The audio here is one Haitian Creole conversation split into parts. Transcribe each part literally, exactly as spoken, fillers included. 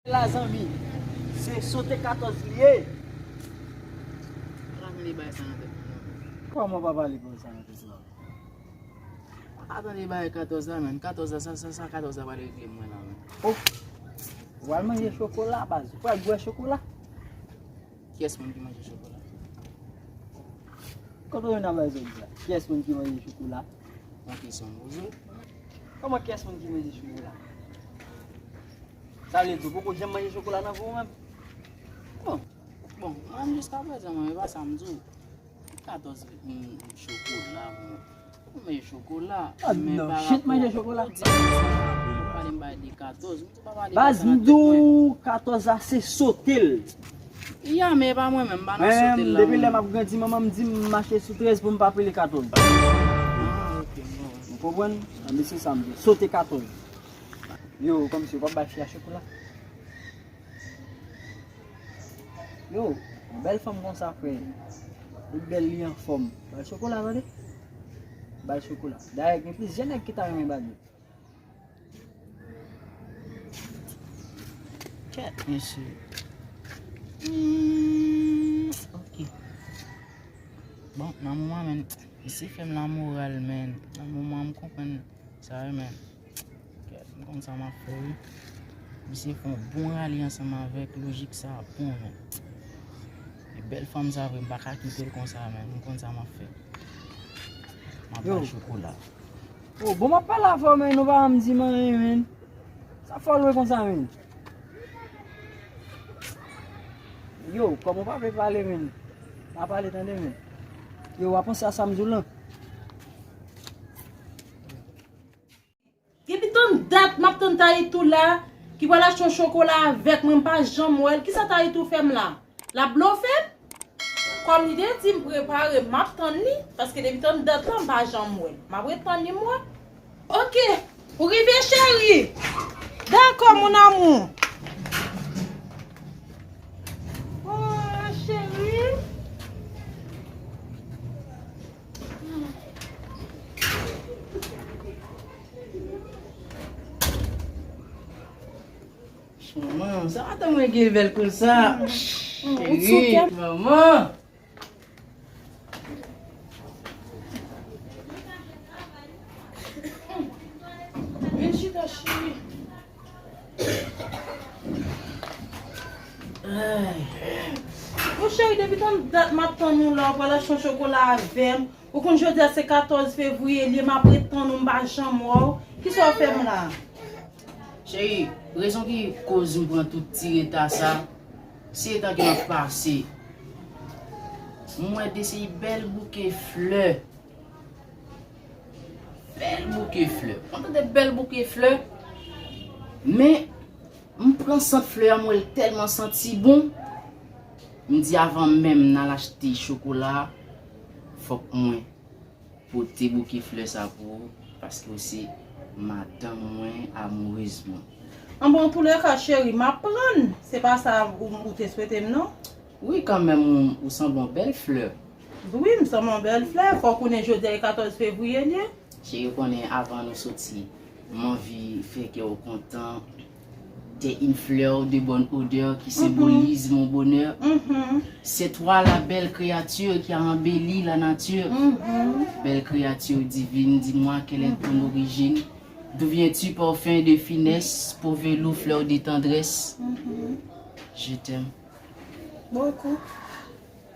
La zanmi, se sote katòz li ye. Pa tande bagay sa nan tèt mwen non. Kòman pa pale pou sa nan tèt la? Pa tande bagay katòz la, menm. Katòz la, sa, sa, sa katòz la pral regle mwen la, menm. Oh! Ou al manje chokola, baz. Ou pral bwè chokola? Kiyès moun ki manje chokola? Kote w jwenn bagay sa w di la? Kiyès moun ki manje chokola? Yon kesyon m poze w. Kòman kiyès moun ki manje chokola? Sa vle di ou poko janm manje chokola nan vi w menm? Bon. Bon, mwen menm jiskaprezan, mwen, e pa sa m di w. Katòz, mm, chokola, mwen. Mwen chokola, ah, men non, pa shit, rapò manje chokola. Ou di m sa, ou pale m bay de katòz, m di w pa pale de sa nan tèt mwen. Baz, m di w katòz la se sote l. Ya, men e pa mwen menm, m pa nan sote l la. Menm depi lè m ap grandi, manman m di m mache sou trèz pou m pa pile katòz. Ah, ok, bon. Ou konprann? Anben se sa m di w. Sote katòz. Yo, kòmsi w p ap bay fi a chokola? Yo, yon bèl fanm konsa, frè. Li bèl, li anfòm. Ba l chokola, tande? Ba l chokola. Dayè, gen plizyè nèg ki ta renmen ba l yo. Kèt, mesye. Hmm, ok. Bon, nan moman, men, misye fè m lamoral, men. Nan moman, m konprann sa, wi, men. Kèt, m konn sa m ap fè, wi. Misye fè yon bon rale ansanm avèk lojik sa a, bon, men. E bèl fanm sa vre, m pa ka kite l konsa, men. M konn sa m ap fè. M ap ba l chokola. Oh, bon, m ap pale avè w, men nou pa janm di m anyen, men. Sa fè w lwen konsa, men. Yo, kòman w pa vle pale, men? Pa pale, tande, men. Yo, w a panse a sa m di w lan? Depi tann dat m ap tann Tayitou la, ki pral achte yon chokola avèk mwen, m pa janm wè l. Kisa Tayitou fè m la? L ap blofe m? Kòm li te di m prepare, m ap tann li, paske depi tann dat la, m pa janm wè l. M ap ret tann li, m wè. Ok, ou rive, cheri? Dakò, mon amour. Oh, cheri. Manman, sa madanm mwen gen bèl konsa. Cheri, manman. Vin chita, cheri. Ay. Mon cheri, depi tann dat m ap tann ou la, ou pral achte yon chokola avè m. Ou konn jodi a se katòz fevriye li ye, m ap ret tann ou, m pa janm wè w. Kisa w fè m la? Cheri, rezon ki koz m pran tout ti reta sa, se etan ke m ap pase, m wè de seri bèl bouke flè. Bèl bouke flè. Mwen tande bèl bouke flè, men m pran sant flè a, m wè l tèlman santi bon. M di avan menm n al achte chokola, fòk mwen pote bouke flè sa pou ou, paske ou se madanm mwen, amourez mwen. An bon, antoulèka, cheri, m ap pran. Se pa sa ou, ou te swete m, non? Wi, kanmenm, ou, ou sanble yon bèl flè. Wi, m sanble yon bèl flè. Fò w konnen jodi a e katòz fevriye l ye. Cheri, ou konnen, avan nou soti, m anvi fè kè w kontan. T'es une fleur de bonne odeur qui symbolise mon bonheur. C'est toi la belle créature qui a embelli la nature. Belle créature divine, dis-moi quelle est ton origine. D'où viens-tu, parfum de finesse, peau velours, fleur de tendresse? Je t'aime. Beaucoup.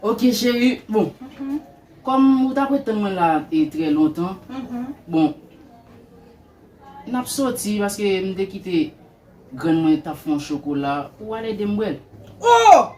Ok, cheri. Bon. Kòm ou t ap ret tann mwen la e trè lontan, bon, n ap soti paske m te kite grann mwen t ap fè yon chokola pou w al ede m bwè l. Oh!